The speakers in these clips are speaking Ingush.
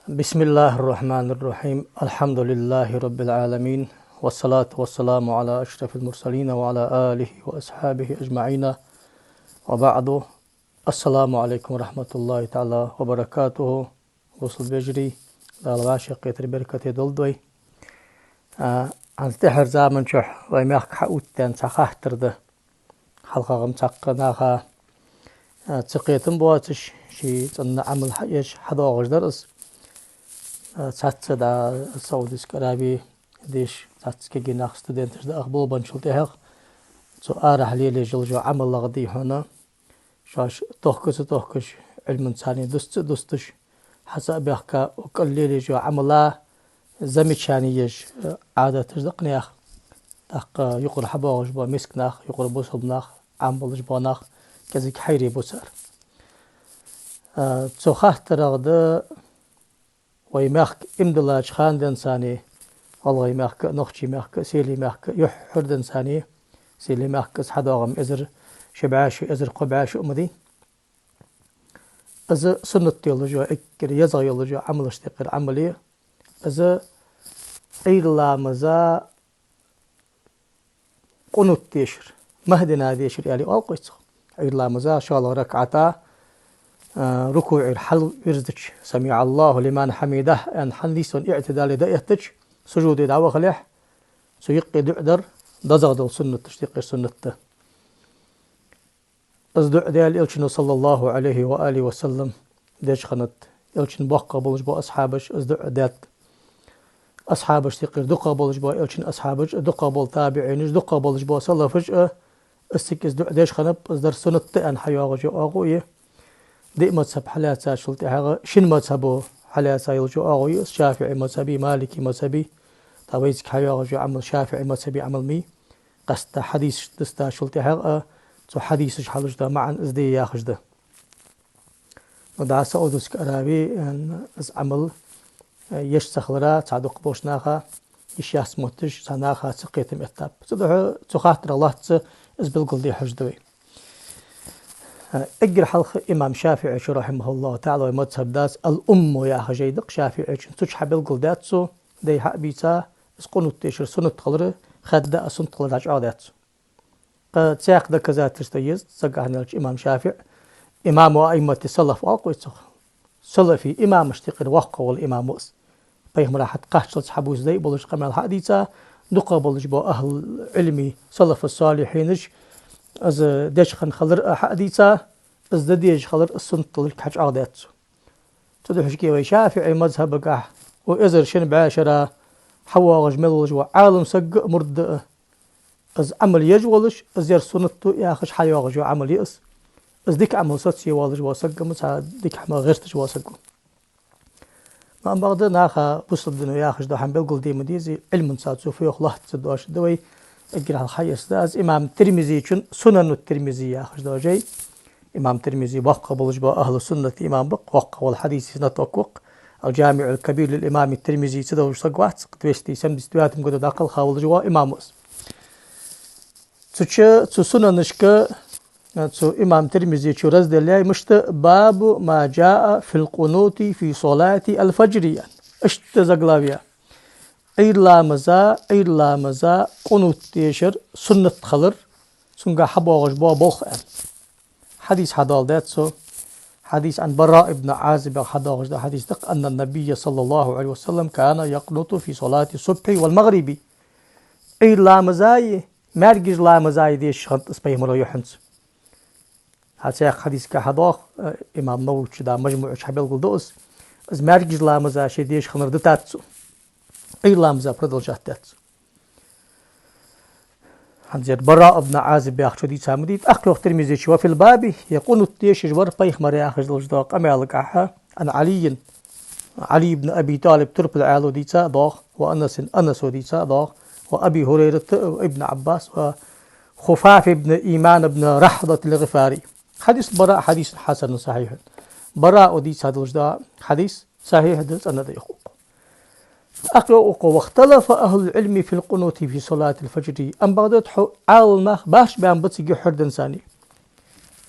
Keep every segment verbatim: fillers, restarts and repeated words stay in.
بسم الله الرحمن الرحيم. الحمد لله رب العالمين. والصلاة والسلام على أشرف المرسلين وعلى آله وأصحابه أجمعين. وبعد. السلام عليكم ورحمة الله تعالى وبركاته. Бусалба вежарий, Дала вӀашагӀкхетар беркате долда вай. А, хӀанз тӀеххьара заман чухь вай мехка хьаоттадаьнна цхьа хаттар да. ХьалхагӀа-м цхьаккха наха, а, цакхетам боацаш, ший цӀена Ӏамал хьаеш, хьадоагӀаш дар из. А, цхьацца да Саудовски Аравии деша, цхьацца кегий нах, студенташ да ах болабенначул тӀехьагӀа, цу арахьа лелаеш йолча Ӏамалах дий хьона, шоаш тохка ца тохкаш, Ӏилманца цхьана дус ца дусташ, хьа ца а баьхка, укх кӀал лелаеш йола Ӏамала замечани еш, э, Ӏадаташ да-кх наьха. ТӀаккха юкъара хьабоагӀаш бола миска нах, юкъара бусалба нах, Ӏам болаш бола нах кӀезига хьайра бу цар. Э, цу хаттарах да вай мехка иман диллача хана денз цхьана, ГӀалгӀай мехка а, Нохчий мехка а, Селий мехка а, юххьара денз цхьана, Селий мехка из хьадоагӀа-м эзар ши бӀаь шу, эзар кхо бӀаь шу а ма дий. Из суннат йолаш йола, эггара езагӀа йолаш йола Ӏамалашта юкъера Ӏамал я из, Ӏуйра ламаза къунут дешар, Махдина дешар аьле оал-кх вай цох. Ӏуйра ламаза шоллагӀа ракаӀата, а, рукуӀера хьалвирзача, سمع الله لمن حمده аьнна, хьанийсван иӀтидале дӀаэттача, сужуде дӀавахалехь, цу юкъе дуӀа дар дезагӀа дола суннаташта юкъера суннат да. Из дуӀа Даьла Элчано, صلى الله عليه وآله وسلم, деш хиннад. Элчан боккхагӀа болаш бола асхьабаша из дуӀа даьд. Асхьабашта юкъера дукхагӀа болаш бола Элчан асхьабаша а, дукхагӀа бола табиӀинаша, дукхагӀа болаш бола салафаша а, из цига из дуӀа деш хиннаб, из дар суннат да аьнна хьайоагӀаш йола оагӀув я. Диъ мазхӀаб хьалаьцачул тӀехьагӀа шин мазхӀабо хьалаьца йолча оагӀув я из, ШафиӀий мазхӀаби, Маликий мазхӀаби. ТӀаккха вайцига хьайоагӀаш йола Ӏамал ШафиӀий мазхӀаби Ӏамал ма йий. Къаьстта хьадисаш дустачул тӀехьагӀа а, цу хьадисаша хьалуш дола маӀан из да яхаш да. Ну, дӀа Саудовски Аравии, э, из Ӏамал, э, еш ца хилара, цхьа дукха болча наха, йиш яц мотташ, цхьа наха цакхетам эттаб. Цудухьа цу хаттарах лоацца из белгалде хьожаргда вай. Э, эггара хьалха имам ШафиӀийчо, رحمه الله تعالى, вай мазхӀаб дац, الأم яха жай да-кх ШафиӀийчун. Цу чу хьабелгалдаьд цо, дай хьа а бийца, из къунут дешар суннат хилар, хадда а суннат хилар дӀачӀоагӀдаьд цо. Ткъа цхьаькха доказательство еза, саггахьа аьлча, имам ШафиӀ, إمام أئمة السلف оал-кх вай цох. Салафий имамашта юкъера воккхагӀа вола имам ва из. Пайхамара хьатӀакхаччалца хьабувца дай а болаш, къамаьл хьа а дийца, дукхагӀа болаш бола ахӀлул Ӏилми, салафу-салихьинаша из деш хинна хилар а хьа а дийца, из де дезаш хилар а суннат хилар хьачӀоагӀдаьд цо. Цудухьа-кх вай ШафиӀий мазхӀабагахьа укх эзар шин бӀаь шера хьавоагӀаш мел волаш вола Ӏалам саг а, мурд а, из Ӏамал еш волаш, из ер суннат да яхаш хьайоагӀаш йола Ӏамал я из. Из дика Ӏамал соцае воаллаш вола саг а ма цхьа дика хӀама гӀерташ вола саг ва. Ма ам бакъда наха бусалба дино яхаш дола хӀама белгалде ма дезий, Ӏилманца цо фу йоах лоацца дош да вай, эггара хьалха хьаэцаргда аз. Имам Тирмизийчун Сунанут-Тирмизи яхаш дола жай. Имам Тирмизи боккхагӀа болаш бола ахӀлу суннат имам ва-кх, воккхагӀа вола хьадиса знаток ва-кх. الجامع الكبير للإمام الترمذي ца довзаш саг вац-кх, двести семьдесят девятом году дӀакхалха волаш вола имам ва из. Цу чу, цу Сунанашка, цу имам Тирмизийчо раздел яьй мишта: باب ما جاء في القنوت في صلاة الفجر. Иштта заглавие. Ӏуйра ламаза, Ӏуйра ламаза къунут дешар суннат хилар, цунга хьабоагӀаш бола болх аьнна. Хьадис хьадоаладаьд цо. Хьадис عن البراء بن عازب хьадоагӀаш да хьадис да-кх: أن النبي صلى الله عليه وسلم كان يقنت في صلاة الصبح والمغرب. Ӏуйра ламазаи маьркӀажа ламазаи дешаш хиннад из Пайхамаро юххьанца. Хьа цхьаькха хьадисага хьадоагӀа, э, имам Нававийчо да МажмуӀ чу хьабелгалду из. Из маьркӀажа ламаза ше деш хиннар дитад цо. Ӏуйра ламаза продолжать даьд цо. ХӀанз ер Бараъ ибн Ӏазиб яхачо дийца ма дий, тӀаккха йоах Тирмизийчо: وفي الباب, ер къунут дешаш вар Пайхамар яхаш долаш дола къамаьлагахьа, عن علي, Ӏали ибн Аби ТӀалиб турпал Ӏаьлас дийца а доагӀа, وأنس, Анаса дийца а доагӀа, وأبي هريرة, Ибн Ӏаббаса, وخفاف بن إيمان بن رحضة الغفاري. حديث البراء حديث حسن صحيح. Бараъа дийца долаш дола хьадис сахьихь да, цӀена да йоах укхо. ТӀаккха йоах укхо: واختلف أهل العلم في القنوت في صلاة الفجر. Ам бакъда тхьо Ӏаламнах барчбаьнна ба цига юххьара денз цхьана.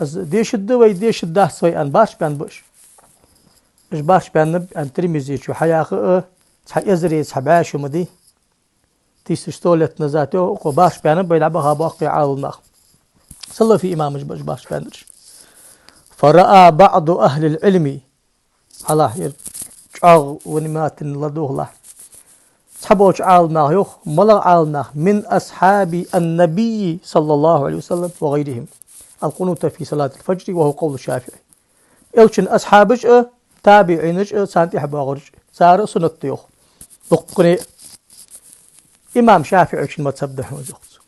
Из дешаргда вай, дешаргдац вай аьнна барчбаьнна ба уж. Уж башха баьннаб, аьнна, Тирмизечо хьаяхар, цхьа эзари цхьа бӀаь шу ма дий. Тысяча сто лет назад, йоах, укхо башха баьннаб, вай дӀабаха боккхий Ӏаламнах. Салафий имамаш ба уж башха баьннараш. فرأى بعض أهل العلم, хьалахь ер чӀоагӀа внимательно ладувгӀалахь. Цхьаболча Ӏаламнаха йоах, малагӀа Ӏаламнах, من أصحاب النبي صلى الله عليه وسلم وغيرهم, القنوت في صلاة الفجر، وهو قول الشافعي. Элчан асхьабаш а, табиӀинаш а, царна тӀехьа боагӀараш а, цар а суннат да йоах. Дуккхане а имам ШафиӀийчун мазхаб да хьона из, йоах цо.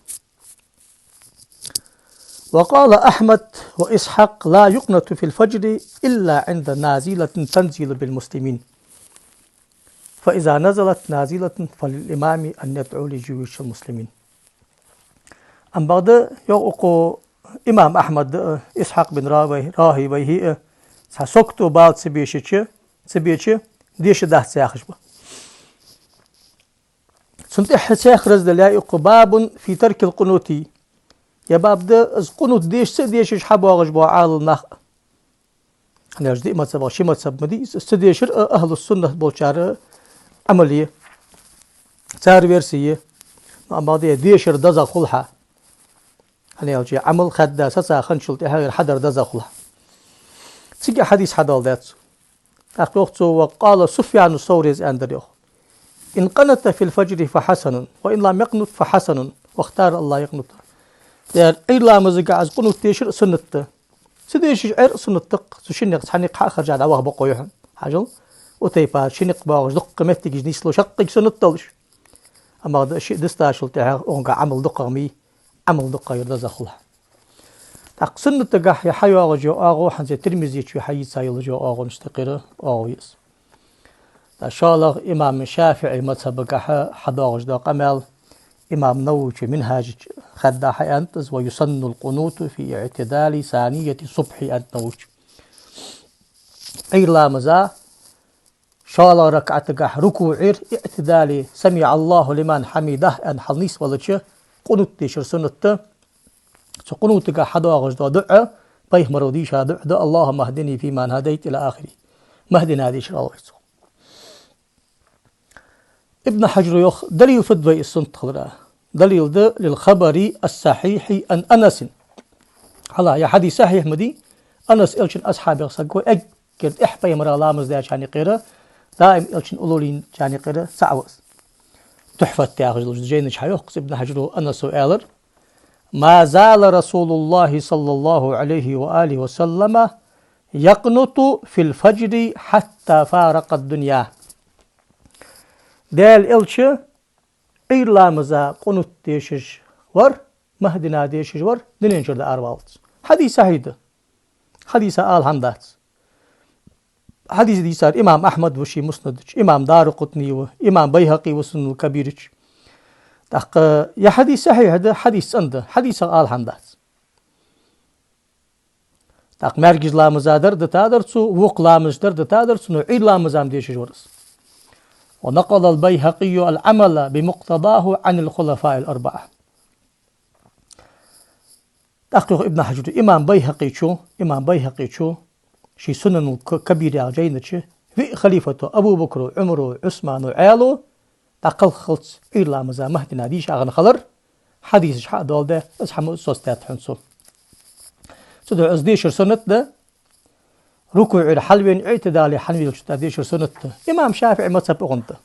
وقال أحمد وإسحاق: لا يقنت في الفجر إلا عند نازلة تنزل بالمسلمين، فإذا نزلت نازلة فللإمام أن يدعو لجيوش المسلمين. Амма бакъда, йоах укхо, имам Ахьмад а, Исхьакъ бин Равай-, РахьавайхӀи а, цхьа сагото бала ца беча, ца беча, деша дац яхаш ба. Цунна тӀехьа цхьа раздел яьй укхо: باب في ترك القنوت. Ер баб да, из къунут деша ца дешаш хьабоагӀаш бола Ӏаламнах. ХӀана аьлча диъ мазхабах ши мазхаб ма дий из, из ца дешар а ахӀлу суннат болчар Ӏамал я. Цар верси я. Но амма бакъда дешар дезагӀа хул хьа. ХӀана аьлча Ӏамал хадда сацаханчул тӀехьагӀа ер хьадар дезагӀа хул хьа. Цига хьадис хьадоаладаьд цо. ТӀаккха йоах цо: وقال سفيان الثوري, из аьннадар йоах: إن قنت في الفجر فحسن، وإن لم يقنت فحسن، واختار ألا يقنت. Дера, Ӏуйра ламазагахь из къунут дешар а суннат да. Ца дешаш Ӏер а суннат да-кх, цу шин никъ цхьа никъ хьа а хержа дӀаваха бокъо я хьона. Хьажал, Утайпара ши никъ боагӀаш дуккха моттигаш нийслу шаккхе суннат долаш. Амма бакъда шиъ дистачул тӀехьагӀа укхунгахь Ӏамал дукхагӀа ма йий, Ӏамал дукхагӀъяр дезагӀа хул хьа. ТӀаккха суннатагахь ер хьайоагӀаш йола оагӀув, хӀанз ер Тирмизечо хьайийца йолаш йола оагӀонаш тӀа кхера оагӀув я из. ТӀаккха шоллагӀа имам ШафиӀий мазхабагахь хьадоагӀаш дола къамаьл, имам Нававечо Минхьажа чу хадда хьааьннад из: ويسن القنوت في اعتدال ثانية الصبح, аьннад Нававечо. Ӏуйра ламаза шоллагӀа ракаӀатагахь рукуӀера, иӀтидале, سمع الله لمن حمده аьнна хьалнийсвелча, къунут дешар суннат да. Цу къунутагахь хьадоагӀаш дола дуӀа, пайхамаро дийша дуӀа да: اللهم اهدني فيمن هديت إلى آخره. Махдина дешар оал вай цох. Ибн Хьажара йоах, далил фуд вай из суннат хилара? Далил да: للخبر الصحيح عن أنس. Хьала, ер хьадис сахьихь ма дий, Анас Элчан асхьабех саг ва, эггара тӀехьа пайхамара ламаз даьчарна юкъера, даим Элчан уллув лийнначарна юкъера цаӀ ва из. Тухьфат яхаш долча жайна чу хьайоах-кх Ибн Хьажара, Анаса аьлар: ما زال رسول الله صلى الله عليه وآله وسلم يقنت في الفجر حتى فارق الدنيا. Даьла Элча Ӏуйра ламаза къунут дешаш вар, Махдина дешаш вар, дунен чура дӀаараваллалца. Хьадис сахьихь да. Хьадиса ала хӀама дац. Хьадис дийцар имам Ахьмад ва ший Муснада чу, имам Даракъутни ва, имам Байхьакъи ва Сунанул Кабира чу. ТӀаккха ер хьадис сахьихь да, хьадис цӀена да, хьадисах ала хӀама дац. ТӀаккха маьркӀажа ламаза дар дитадар цо, вокх ламазаш дар дитадар цо, но Ӏуйра ламаза-м дешаш вар из. ونقل البيهقي العمل بمقتضاه عن الخلفاء الأربعة. ТӀаккха йоах Ибн Хьажара, имам Байхьакъичо, имам Байхьакъичо ший Сунанул К-, Кабир яхача жайна чу, виъ халифато, Абу Бакро, Ӏумаро, Ӏусмано, Ӏаьло, дӀакхалххалца Ӏуйра ламаза Махдина дийша хинна хилар, хьадисаш хьа а доаладаь, из хӀама а соцадаьд хьона цо. Цудухьа из дешар суннат да, рукуӀера хьалвена, иӀтидале хьанвелча тӀа дешар суннат да. Имам ШафиӀий мазхаб укхунна да.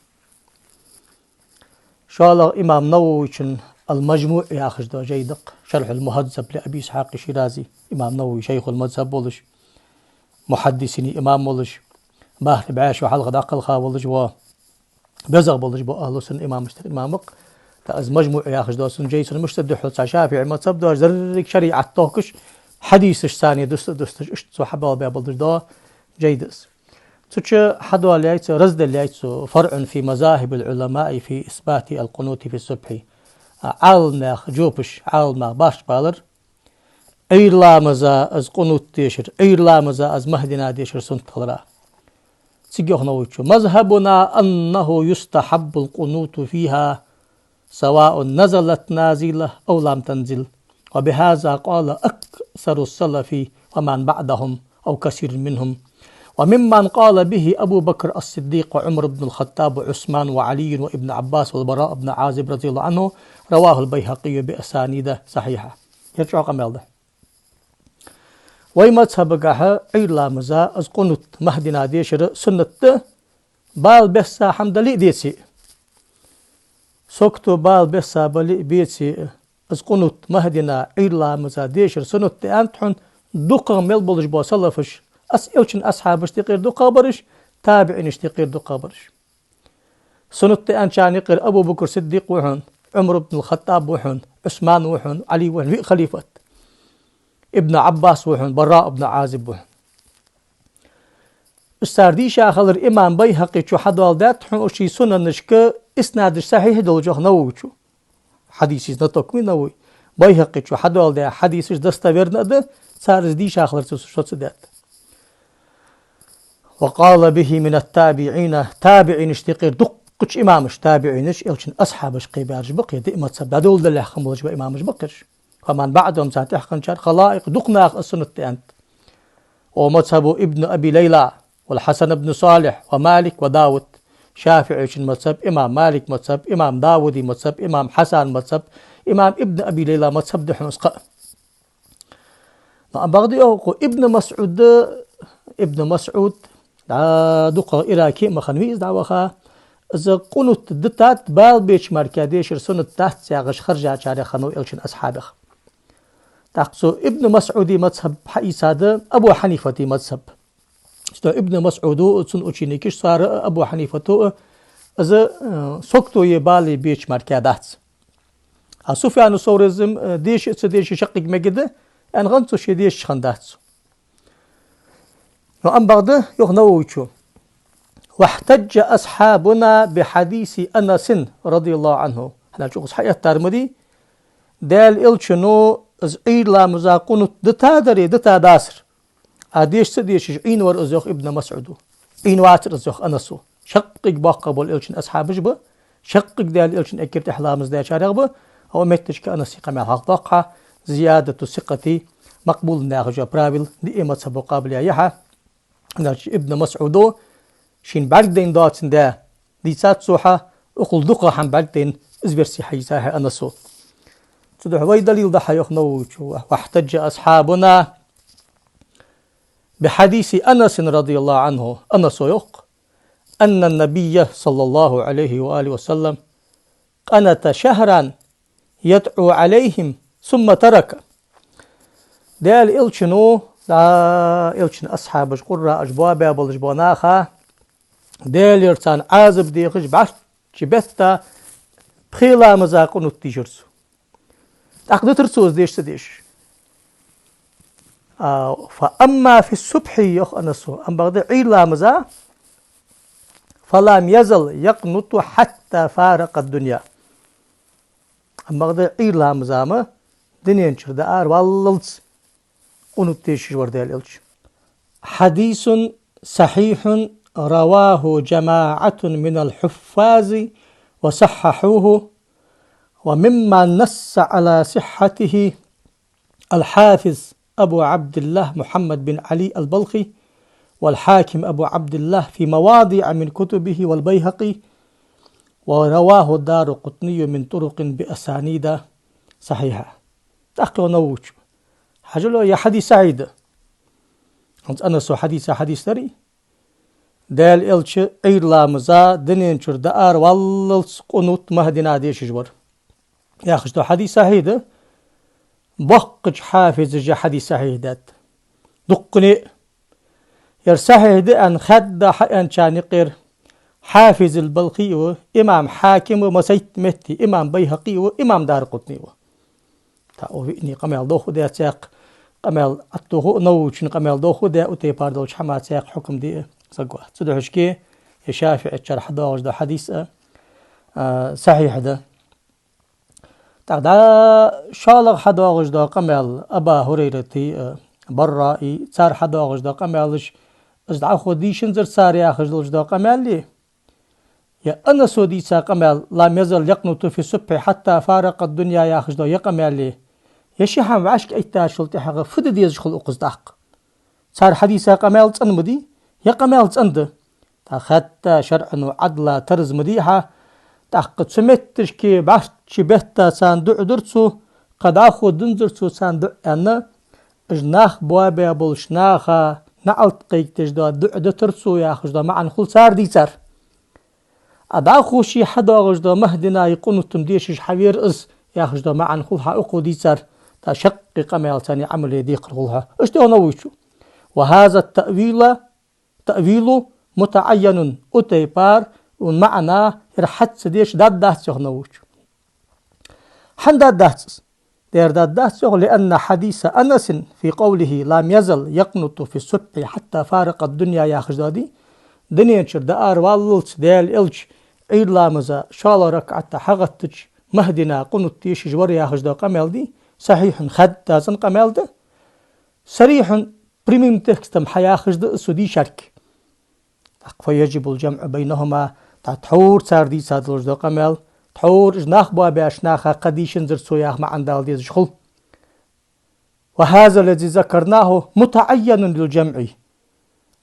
ШоллагӀа имам Нававичун Ал-МажмуӀ яхаш дола жай да-кх, Шархьул-Мухьаззаб ли Аби Исхьакъи Ширази, имам Навави шайхул-мазхаб волаш, мухьаддисиний имам волаш, бархӀ бӀаь шу хьалха дӀакхалха волаш ва, безагӀа болаш бола ахӀлу сунна имамашта имам ва-кх. ТӀаккха из МажмуӀ яхаш дола цун жай, цун мишта да духхьал цхьа ШафиӀий мазхаб долаш, деррига шариӀат тохкаш, хьадисаш царна дуста-дусташ, иштта цо хьабоалабаь болаш дола жай да из. Цу чу хьадоаладаьд цо, раздел яьй цо: فرع في مذاهب العلماء في إثبات القنوت في الصبح. Ӏаламнаьха жопаш, Ӏаламнаха башха балар, Ӏуйра ламаза из къунут дешар, Ӏуйра ламаза из Махдина дешар суннат хилара. Цига йоах Нававичо: مذهبنا أنه يستحب القنوت فيها سواء نزلت نازلة أو لم تنزل، وبهذا قال أكثر السلف ومن بعدهم أو كثير منهم، وممن قال به أبو بكر الصديق وعمر بن الخطاب وعثمان وعلي وابن عباس والبراء بن عازب رضي الله عنه، رواه البيهقي بأسانيد صحيحة. Ер чӀоагӀа къамаьл да. Вай мазхабагахьа Ӏуйра ламаза из къунут Махьдина дешар суннат да, бала бесса хӀама дале а, деце а. Сагото бала бесса бале а, беце а, из къунут Махьдина Ӏуйра ламаза дешар суннат да аьннад хьона дукхагӀа мел болаш бола салафаш, ас-, Элчан асхьабашта юкъера дукхагӀа бараш, табиӀинашта юкъера дукхагӀа бараш. Суннат да аьнначарна юкъера Абу Бакр Сиддикъ ва хьона, Ӏумар ибн ал-ХаттӀаб ва хьона, Ӏусман ва хьона, Ӏали ва хьона, виъ халифат. Ибн Ӏаббас ва хьона, Бараъ ибн Ӏазиб ва хьона. Уж цар дийша хилар имам Байхьакъе чу хьадоаладаьд хьона, ший сунанашка иснадаш сахьихь долаш, йоах Нававе. Хьадисий знаток ва Навави. Байхьакъе чу хьадоаладаь хьадисаш достоверни а да, цар из дийша хиларца шоца даьд. وقال به من التابعين, табиӀинашта юкъера дуккхача имамаш, табиӀинаш Элчан асхьабаш кхебаьраш ба, кхы диъ мазхаб дӀадоладалехь хинна болаш бола имамаш ба-кх ераш. ومن بعدهم, цар тӀехьа хинначар, халаикъ, дукха наха из суннат да аьннад. ومذهب ابن أبي ليلى والحسن بن صالح ومالك وداود. ШафиӀийчун мазхаб, имам Малика мазхаб, имам Давуда мазхаб, имам Хьасана мазхаб, имам Ибн Аби Лайла мазхаб да хьона из кхы а. Но ам бакъда йоах укхо, Ибн МасӀуда, Ибн МасӀуд, дӀа дукхагӀа Ӏуйре а ма хиннавий из дӀаваха, из къунут дитад, бала беча мара дешар суннат дац яхаш хержачарех хиннав Элчан асхьабех. ТӀаккха цу Ибн МасӀуда мазхаб хьаийцад Абу Хьанифата мазхаб. Цудухьа Ибн МасӀуда, цун ученикаш, цар а, Абу Хьанифата а, из, э, сагото е бала беча мара дац. А Суфьяну Саврис, э, деша а ца деша шаккхе мегаргда аьнна хиннад цо, ше дешаш хиннадац. Но ам бакъда йоах Нававе: واحتج أصحابنا بحديث أنس رضي الله عنه. Хьанал чӀоагӀа хьаэттар ма дий, Даьла Элчано из Ӏуйра ламаза къунут дитадар е дитадацар, а деша ца дешаш Ӏийна вар из, йоах Ибн МасӀуда. Ӏийна вацар из, йоах Анаса. Шаккхе боккхагӀа бола Элчан асхьабаш ба, шаккхе Даьла Элчан эггара тӀехьа ламаз даьчарех ба, а укх метташка Анаса къамаьл хьалхадоаккх хьа, زيادة الثقة مقبولة яхача правил диъ мазхабо къоабалъяь я хьа. Значит, Ибн МасӀуда шийна бӀаргадайна доацандаь дийцад цо хьа, укхул дукхагӀа хӀама бӀаргадайна из верси хьаийцад хьа Анаса. Цудухьа вай далил да хьа, йоах Нававе: واحتج أصحابنا بحديث أنس رضي الله عنه. Анаса йоах: أن النبي صلى الله عليه وآله وسلم قنت شهرا يدعو عليهم ثم ترك. Даьла Элчано, дӀа Элчан асхьабаш, къурраъаш, боабаь болаш бола наха, Даьлагара царна Ӏазап дехаш, бӀарчча бетта пхе ламаза къунут дийшар цо. ТӀаккха дитар цо из деша ца дешаш. А, فأما في الصبح, йоах Анаса, ам бакъда Ӏуйра ламаза, فلم يزل يقنت حتى فارق الدنيا. Ам бакъда Ӏуйра ламаза ма дунен чура дӀаараваллалца къунут дешаш вар Даьла Элча. حديث صحيح رواه جماعة من الحفاظ وصححوه، وممن نص على صحته الحافظ أبو عبد الله محمد بن علي البلخي، والحاكم أبو عبد الله في مواضع من كتبه، والبيهقي، ورواه الدارقطني من طرق بأسانيد صحيحة. ТӀаккха йоах Нававе: хьажал, ер хьадис сахьихь да. ХӀанз Анаса хьадийца хьадис дарий, Даьла Элча Ӏуйра ламаза дунен чура дӀаараваллалца къунут Махьдина дешаш вар яхаш дола хьадис сахьихь да. Боккхача хьафизаша ер хьадис сахьихь даьд. Дуккхане а ер сахьихь да аьнна хаьдда хьааьнначарна юкъера Хьафиз ал-Балхи а ва, имам Хьаким а ва, массайтта метте имам Байхьакъи а ва, имам Даракъутни а ва. ТӀаккха укх виъни къамаьл дохадаь цхьаькха, къамаьл аттоху а, Нававечун къамаьл дохадаь, укх тайпара долча хӀаман цхьаькха хьукам де а саг вац. Цудухьа шке, ер ШафиӀечар хьадоагӀаш дола хьадис а, а, сахьихь да. ТӀаккха дӀа шоллагӀа хьадоагӀаш дола къамаьл Аба Хурайрати а, Барраи, цар хьадоагӀаш дола къамаьлаш, из дӀахо дийшанзар цар яхаш долаш дола къамаьли, е Анаса дийца къамаьл, «لم يزل يقنت في الصبح حتى فارق الدنيا» яхаш дола е къамаьли, е ши хӀама вӀашкаэттачул тӀехьагӀа фу де дезаш хул укхаза тӀаккха? Цар хьадийца къамаьл цӀена ма дий, Ер къамаьл цӀена да. ТӀаккха хатта шарӀо Ӏадла тарз ма дий хьа, тӀаккха цу метташка бӀарчча бетта царна дуӀа дир цо, кхы дӀахо динзар цо царна дуӀа аьнна, уж нах боабаь болча наха наӀалт кхайкадеш дола дуӀа дитар цо яхаш дола маӀан хул цар дийцар. А дӀахо ше хьадоагӀаш дола Махдина къунут-м дешаш хьавера из яхаш дола маӀан хул хьа укхо дийцар, тӀаккха шаккхе къамаьл царна Ӏамале декхар хул хьа. Иштта йоах Нававичо. وهذا التأويل تأويل متعين, укх тайпара, укх маӀан, ер хьа ца деш даргдац йоах Нававичо. ХӀана даргдац из? Дера даргдац йоах, لأن حديث أنس في قوله لم يزل يقنت في الصبح حتى فارق الدنيا яхаш дола дий, дунен чура дӀаараваллалца Даьла Элча Ӏуйра ламаза шоллагӀа ракаӀата хьагӀаттача Махдина къунут дешаш вар яхаш дола къамаьл дий, صحيح, хатта цӀена къамаьл да, صريح, прямым текстом хьаяхаш да из цу дийшарга. ТӀаккха فيجب الجمع بينهما, тӀаккха тхьовра цар дийца долаш дола къамаьл, тхьовра уж нах боабаьча наха кхы дийшанзар цо яха маӀан дала дезаш хул. وهذا الذي ذكرناه متعين للجمع.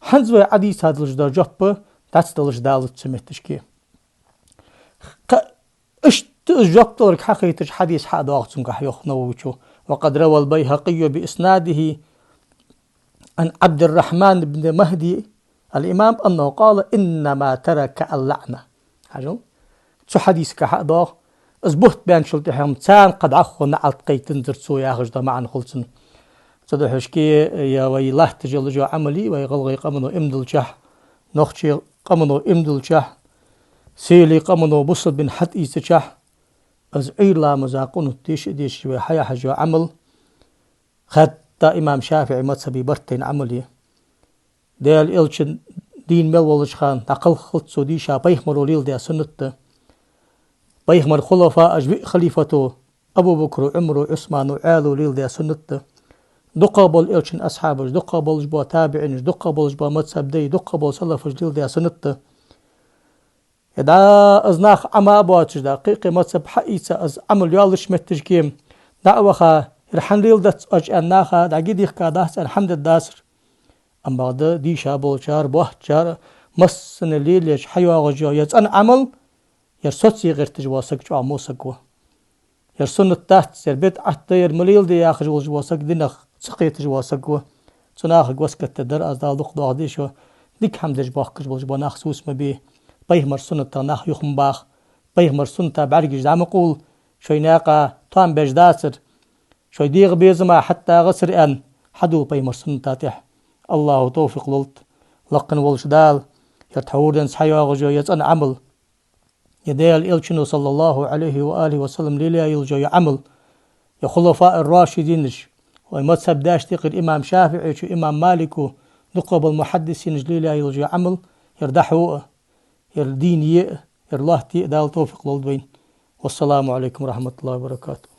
ХӀанз вай Ӏадийца долаш дола жоп дӀа ца далаш далац цу метташка. Кхы иштта из жоп даларга хьахайташ хьадис хьа а доагӀа цунгахь, йоах Нававичо. وقد روى البيهقي بإسناده عن عبد الرحمن بن مهدي الإمام أنه قال إنما ترك اللعن. Хьажал. Цу хьадисагахь а доагӀа, из бутт баьнначул тӀехьагӀа царна кхы дӀахо наӀалт кхайкадинзар цо яхаш дола маӀан хул цун. Цудухьа шке, ер вай латташ йола Ӏамал, вай гӀалгӀай къамо иман диллачахь, нохчий къамо иман диллачахь, сели къамо бусалба дин хьатӀаийцачахь, из Ӏуйра ламаза къунут деш а дешаш вай хьаяхьаш йола Ӏамал, хатта имам ШафиӀий мазхӀаба барт тайна Ӏамал я. Даьла Элчан дийна мел волча хана дӀакхалххалца цо дийша пайхамаро леладаь суннат да. Пайхамара хулафааш, виъ халифато, Абу Бакро, Ӏумаро, Ӏусмано, Ӏаьло леладаь суннат да. ДукхагӀа бола Элчан асхьабаш, дукхагӀа болаш бола табиӀинаш, дукхагӀа болаш бола мазхӀаба дай, дукхагӀа бола салафаш леладаь суннат да. Е дӀа из нах Ӏама а боацаш, дӀа кхы-кхы мазхӀаб хьаийца, из Ӏамал йолаш метташка дӀа а ваха, ер хӀана леладац оаш аьнна наха дӀагӀо дийхка дац аьнна хӀама дергдацар. Амма бакъда дийша болчар, боацачар массане лелаеш хьайоагӀаш йола ер цӀена Ӏамал, ер соцае гӀерташ вола саг чӀоагӀа во саг ва. Ер суннат дац, ер бидӀат да, ер ма леладе яхаш волаш вола саг динах ца кхеташ вола саг ва. Цу нахага васкет дергдар аз, Дала дукха доахаде шо. Дика хӀама деш бохкаш болаш бола нах сус ма бе. Пайхамара суннатах нах юха ма баха. Пайхамара суннатах бӀаргаш дӀа ма къовла. Шоай наькъа тоам беш дацар, шоай дегӀа безама хьатӀагӀацар аьнна, хьадувла пайхамара сунната тӀехьа. АллахӀа товфикъ лолда. Лакха волча Дала ер тхьовра денз хьайоагӀаш йола ер цӀена Ӏамал, ер Даьла Элчано, صلى الله عليه وآله وسلم, лелаяь йолаш йола ер Ӏамал, ер хулафаи ар-рашидинаш, вай мазхӀаба даьша декхар имам ШафиӀийчо, имам Малико, дукхагӀа бола мухьаддисинаш лелаяь йолаш йола ер Ӏамал, ер дӀахьо а, ер дийна е а, ер лоаттае а Дала товфикъ лолда вайна. والسلام عليكم ورحمة الله وبركاته.